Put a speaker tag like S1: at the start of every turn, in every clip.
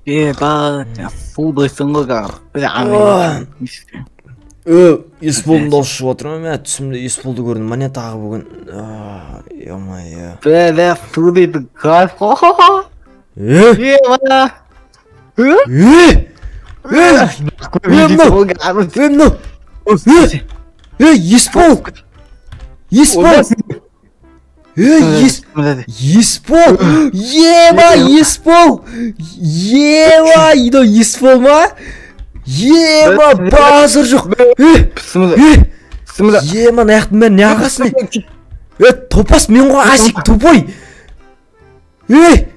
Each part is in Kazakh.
S1: Ба, судай-сың ғой қазір.
S2: Есболдың дауысы шығып отыр ма? Мә, түсімде Есболды көрдім. Міне тағы бүгін. Ё-моё.
S1: Бля, судайды кайф қой.
S2: Е?
S1: Ба.
S2: Е? Е? Мынау. Е, Есбол. Есбол. Есбол. Ема, Есбол. Ема, мынау Есбол ма? Ема, базар жоқ. Ема, аяқтың бәрі не ағасы не? Топас мен ғой, Асик, тупой.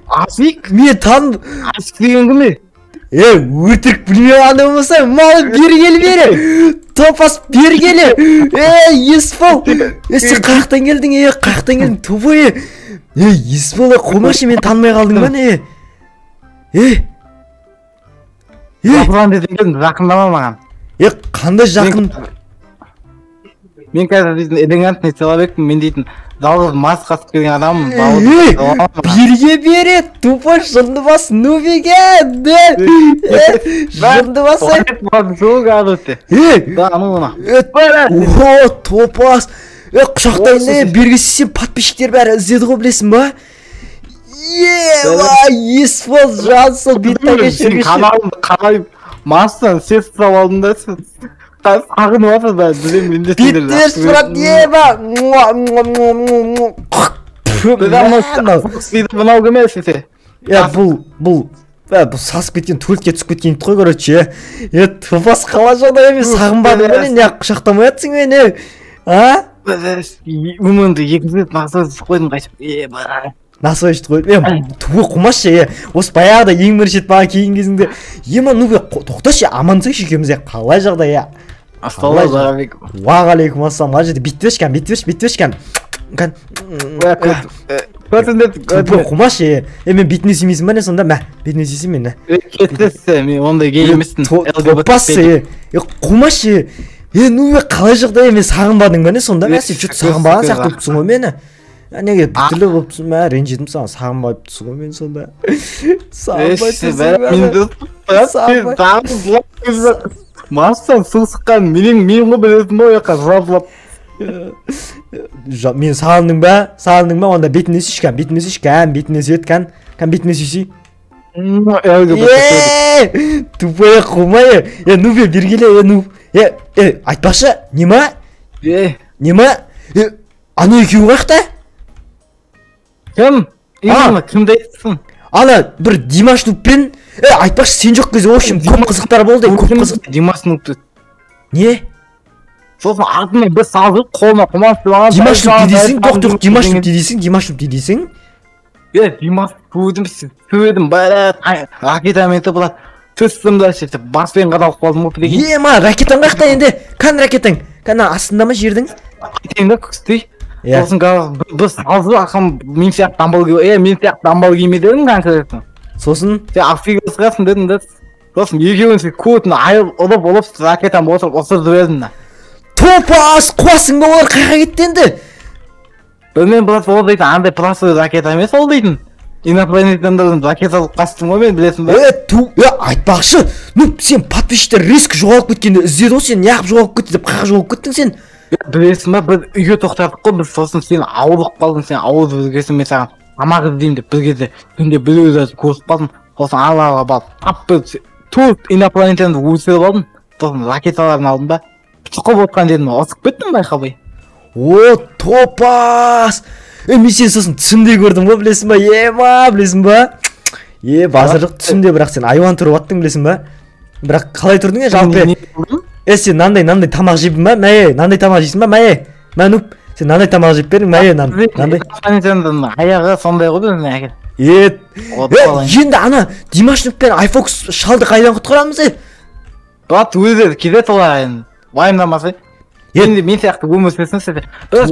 S1: Асик?
S2: Мен таным.
S1: Асик деген кім?
S2: Өтірік білмей қалған болмаса, мал бері кел бері. Топас бері кел. Есбол. Сен қаяқтан келдің? Қаяқтан келдің, тупой? Есбол, қоймашы, мен танымай қалдың ба не?
S1: Жақын дедім келдім, жақындама маған.
S2: Қандай жақын?
S1: Мен қазір дейтін элегантный человекпін, мен дейтін жалғыз мас қасып келген адаммын.
S2: Берге бере, тупой жынды бас, нубиге, жынды бас. О, топас. Құшақтайын, берге сен подписчиктер бәрі іздеді ғой, білесің ба? Ема, Есбол, жансыл, беттәге
S1: шергеші. Каналымды қалай мастан сес ұстап алдым да, сағынып жатыр да, білем, мен де сендерді
S2: Беттеш, брат, ема.
S1: Мынау кім есі?
S2: Бұл сасып кеткен, туалетке түсіп кеткен ит қой, короче. Топас, қала жағдай емес, сағынбадың ба не, құшақтамай жатсың мені? А?
S1: Өмірімде екінші рет насыбай ішіп қойдым қайтып. Ема.
S2: Насыбай ішіп қойдым. Тупой қумашы, осы баяғыда ең бірінші рет маған келген кезіңде. Ема, ну тоқташы, амансайшы екеуміз, қалай жағдай,
S1: Ассалаумағалейкум.
S2: Уағалейкум ассалам. Қай жерде? Бетті берші, кән, бетті берші, бетті берші, кән. Кән. Тупой қумашы, мен бетіне сүймейсің ба не сонда? Мә, бетіне сүйсем мен,
S1: Кетсесі, мен ондай гей емеспін.
S2: Топас, қумашы. Ну қалай жағдай, мен сағынбадың ба не сонда? Мә, сен чё-то сағынбаған сияқты болып тұрсың ғой мені. Неге біртүрлі болып тұрсың, мә, ренжідім саған, сағынбай тұрсың ғой мен сонда. Сағынбай тұрсың.
S1: Мастан су сыққан менен мен ғой, білесің ба, ояққа жылап-жылап.
S2: Мен сағындың ба? Сағындың ба? Онда бетіне сүйші, кән, бетіне сүйші, кән, бетіне сүйет, кән, кән, бетіне сүйші. Тупой қумай, ну бе, бері келе, ну. Айтпақшы, не ма? Не ма? Ана екеуі қаяқта?
S1: Кім? Кімді айтыпсың?
S2: Ана бір Димаш Нуппен, айтпақшы, сен жоқ кезде, в общем, көп қызықтар болды, көп қызық.
S1: Димаш Нупты.
S2: Не?
S1: Сосын артымен бір салып, қолына құман түсіп алған.
S2: Димаш Нуп не дейсің? Жоқ, жоқ, Димаш Нуп не дейсің? Димаш Нуп не дейсің?
S1: Димаш көрдім, көрдім, бәрі ракетамен тыпылады. Түстім да, сөйтіп баспен қадалып қалдым ғой, прикинь.
S2: Ема, ракетаң қаяқта енді? Кән ракетаң? Кән астында ма жердің?
S1: Кетейін да, күстей. Сосын бір салды, ақым мен сияқты дамбал мен сияқты дамбал киме дедім конкретно.
S2: Сосын?
S1: Сен офигел шығасың дедім да. Сосын екеуін көтін айырып, ұрып, ракетам отырып, ұрсып жібердім да.
S2: Топас, қуасың ба, олар қаяққа кетті енді?
S1: Білмеймін, брат, ол дейтін андай простой ракета емес ол дейтін. Инопланетяндардың ракета алып қаштым ғой мен, білесің ба?
S2: Айтпақшы, ну сен подписчиктер риск жоғалып кеткенде іздеді ғой, сен неғып жоғалып кетті деп қаяққа жоғалып кеттің сен?
S1: Білесің ба, біз үйге тоқтадық қой, біз сосын сен ауырып қалдың, сен ауырып жүргесін мен саған тамақ іздеймін деп бір кезде түнде біреу көріп қалдым, сосын алаға барып тап бір 4 инопланетянды өлтіріп алдым, сосын ракеталарын алдым да, тұқып отқан жерімді ұрсып кеттім байқамай.
S2: О, топас! Мен сені сосын түсімде көрдім ғой, білесің ба? Ема, білесің ба? Базар жоқ түсімде, бірақ сен айуан тұрып аттың, білесің ба? Бірақ қалай тұрдың, жалпы? Сен мынандай тамақ жеппін ба? Мә, мынандай тамақ жейсің ба? Мә, мә, нуп, сен мынандай тамақ жеп бердің, мә, мынандай.
S1: Инопланетяндың аяғы сондай ғой біздің әке.
S2: Енді ана Димаш Нуп пен Айфокс шалды қайдан құтқарамыз,
S1: Брат, өздері келеді олар енді, уайымдамасай. Енді мен сияқты өмір сүрсін сіздер. Біз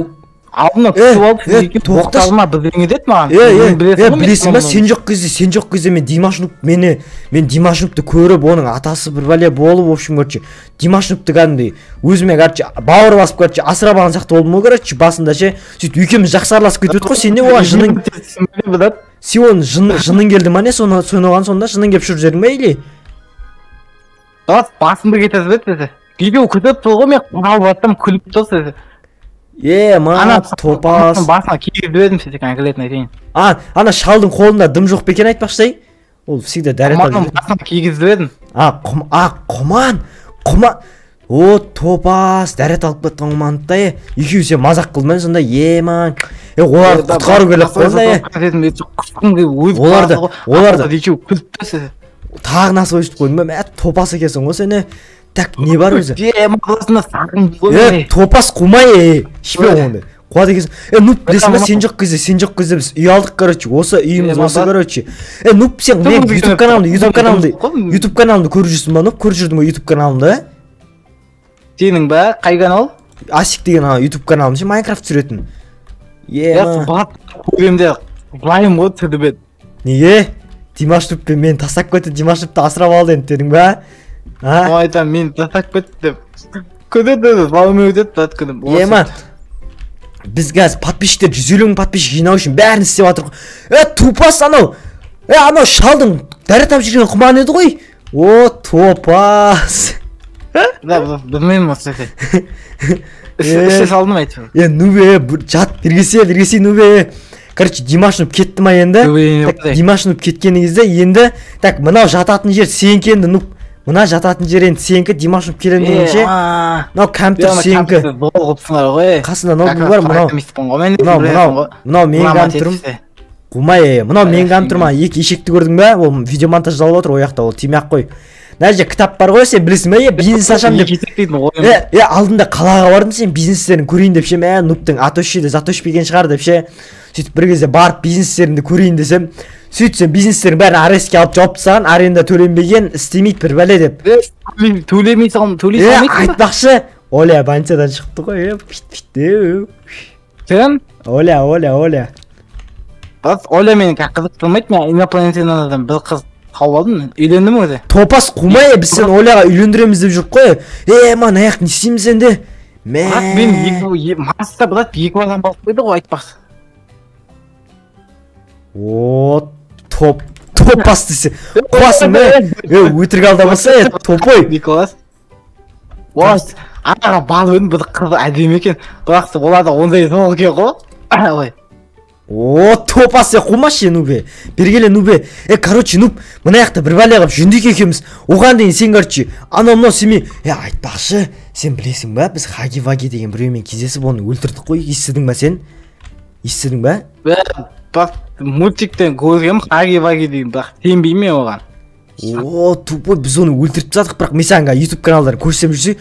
S1: алдына түсіп алып, тоқталма бірдеңе деді маған.
S2: Білесің ба, сен жоқ кезде, сен жоқ кезде мен Димаш Нуп мені, мен Димаш Нупты көріп, оның атасы бір бәле болып, в общем, короче, Димаш Нупты кәдімгідей өзіме, короче, бауыр басып, короче, асырап алған сияқты болдым ғой, короче, басында ше. Сөйтіп екеуміз жақсы араласып кетіп едік қой, сен не оған жының. Сен оны жының келді ма не, соны оған сонда жының келіп ұшырып жібердің ба или?
S1: Брат, басымды кетіріп еді. Екеуі күтіп тұр ғой, мен қалып жаттым, күліп тұр сіз.
S2: Е, ма, топас.
S1: Басына кигізіп едім сіз, конкретно айтайын.
S2: А, ана шалдың қолында дым жоқ па екен айтпақшы, ол всегда дәрет алып жүреді.
S1: Басына кигізіп едім.
S2: А, құман, құман. О, топас, дәрет алып кеткен құманды да, екеуі сен мазақ қылды ма сонда, е, ма. Е, оларды құтқару керек қой онда, е. Оларды
S1: екеуі күліп тұр сіз.
S2: Тағы насыбай жұтып қойдың ба? Мә, топас екенсің ғой сен, е. Так, не бар өзі?
S1: Е, мағласына сақын
S2: ғой. Е, топас қумай, е, ішпе онды. Қуады екенсің. Е, нуб, білесің ба, сен жоқ кезде біз үй алдық, короче, осы үйіміз осы, короче. Е, нуб, сен мен YouTube каналымды көріп жүрсің ба, нуб, көріп жүрдің ба YouTube каналымды?
S1: Сенің ба? Қай канал?
S2: Асик деген ана YouTube каналым ше, Майнкрафт түсіретін. Е,
S1: брат, көремде былайым ғой түсіріп.
S2: Неге? Димаш нубпен мені тастап кетті, Димаш нубты асырап алды енді дедің ба?
S1: А? Айтам, мені тастап кетті деп. Күнде балым өтеді, брат, күнім.
S2: Ема, біз қазір подписчиктер 150 мың подписчик жинау үшін бәрін істеп жатырмық. Е, тупас анау. Е, анау шалдың дәрет алып жүрген құман еді ғой. О, топас.
S1: Да, білмеймін осы жерде. Іше салдым әйтеуір.
S2: Е, нубе, жат, бергесе, нубе. Короче, Димаш нуб кетті ма енді? Димаш нуб кеткен кезде енді, так, мынау жататын жер сенікі енді, нуб. Мына жататын жер енді сенікі, Димаш нуб келем дегенше. Мынау компьютер сенікі. Қасында ноутбук бар, мынау. Мынау менің компьютерім. Қумай, мынау менің компьютерім, екі ешекті көрдің бе? Ол видео монтаждалып отыр, ол жақта, ол тимей ақ қой. Мына жерде кітап бар ғой, сен білесің бе, бизнес ашам деп. Е, алдында қалаға бардым, сен бизнестерін көрейін деп ше, мә, нубтың аты өшеді, заты өшпеген шығар деп ше. Сөйтіп бір кезде барып бизнестерімді көрейін десем, сөйтсем бизнестердің бәрін арестке алып жауып тастаған, аренда төленбеген, істемейді бір бәле деп.
S1: Төлемей салмайды.
S2: Е, айтпақшы, Оля больницадан шықты ғой, пит-пит.
S1: Кім?
S2: Оля, Оля, Оля.
S1: Брат, Оля мені қызықтырмайды, мен инопланетянадан бір қыз тауып алдым, үйлендім өзі.
S2: Топас қумай, біз сені Оляға үйлендіреміз деп жүріп қой. Е, ма, аяқ не істейміз енді? Мә.
S1: Брат, мен екі, маста, брат, екі балам болып қойды ғой, айтпақшы.
S2: О, топас десе. Қуасың ба? Е, өтірік алдамаса, е, топой.
S1: Николас. Ос, анаға барып едім, бір қыз әдемі екен. Бірақ оларда ондай жоқ екен ғой. Ой.
S2: О, топас, е, қумашы, нубе. Бергеле, нубе. Е, короче, нуб, мына жақта бір бәле қылып жөндейік екеуміз. Оған дейін сен, короче, анау мынау семей. Е, айтпақшы, сен білесің ба, біз Хаги-Ваги деген біреумен кездесіп, оны өлтірдік қой. Естідің ба сен? Естідің ба?
S1: Бірақ мультиктен көргем Хаги-Ваги деген, бірақ сенбеймін мен оған.
S2: О, тупой, біз оны өлтіріп тастадық, бірақ мен саған YouTube каналдарын көрсем жүрсе,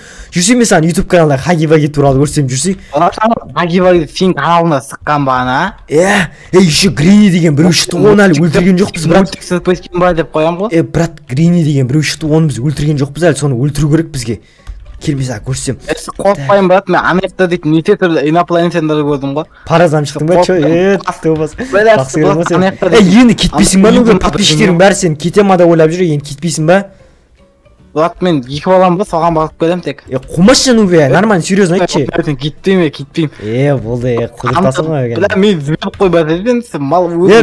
S2: мен саған YouTube каналдар Хаги-Ваги туралы көрсем жүрсе.
S1: Хаги-Ваги сен каналына сыққан ба ана?
S2: Е, еще Грини деген біреу шықты, оны әлі өлтірген жоқпыз, брат.
S1: Мультик сызып кеткен ба деп қоям ғой.
S2: Е, брат, Грини деген біреу шықты, оны біз өлтірген жоқпыз әлі, соны өлтіру керек бізге. Кел, мен саған көрсем.
S1: Қорықпаймын, брат, мен Америкада дейтін неше түрлі инопланетяндарды көрдім ғой.
S2: Паразан шықтың ба? Чё, е, топас. Жақсы көрдің ба сен? Е, енді кетпейсің ба? Нүгі подписчиктерің бәрі сен кете ма деп ойлап жүр, енді кетпейсің ба?
S1: Брат, мен екі балам бар, соған барып келемін тек.
S2: Е, қумашы, Нубе, нормально, серьезно айтшы.
S1: Кетпеймін, кетпеймін.
S2: Е, болды, е, құдыртасың ғой екен.
S1: Бля, мен жіберіп қой, брат, мен мал
S2: өзім. Е,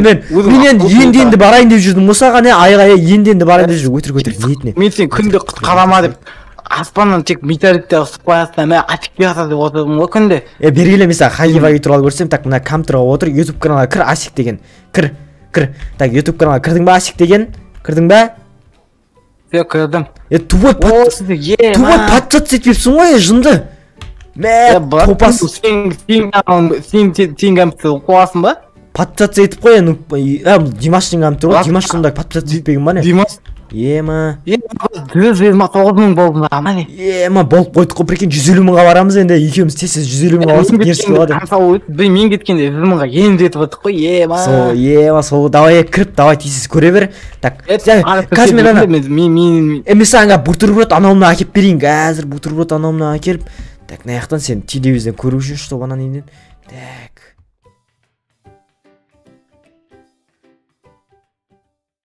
S2: мен енді барайын деп жүрдім ғой саған, е, айға, енді барайын деп жүрдім. Өтірік, өтірік, ниетіне.
S1: Мен сен күнде құтқарама деп. Аспаннан тек метеориттер ұшып қоясың, мә, офигеть деп отырдым ғой күнде.
S2: Е, бергеле, мен саған Хаги-Ваги туралы көрсем, так, мына компьютерға отыр, YouTube каналға кір, Асик деген. Кір, кір. Так, YouTube каналға кірдің ба, Асик деген? Кірдің ба?
S1: Жоқ, кірдім.
S2: Е, тупой, тупой подписаться етпепсің ғой, жынды. Мә, топас.
S1: Сен компьютер қуасың ба?
S2: Подписаться етіп қой, ну, Димаштың компьютері ғой, Димаш сонда подписаться етпеген ба не?
S1: Димаш.
S2: Ема.
S1: 129 мың болдым ама не?
S2: Ема, болып қойдық қой, прикинь, 150 мыңға барамыз енді, екеуміз тез-тез 150 мыңға барсақ дерске болады.
S1: Мен кеткенде 100 мыңға енді жетіп отырдық қой, ема.
S2: Сол, ема, сол, давай кіріп, давай тез-тез көре бер. Так, қазір мен ана, мен саған бутерброд анау мынау әкеліп берейін, қазір бутерброд анау мынау әкеліп. Так, мына жақтан сен телевизордан көру үшін, чтобы анан неден. Так.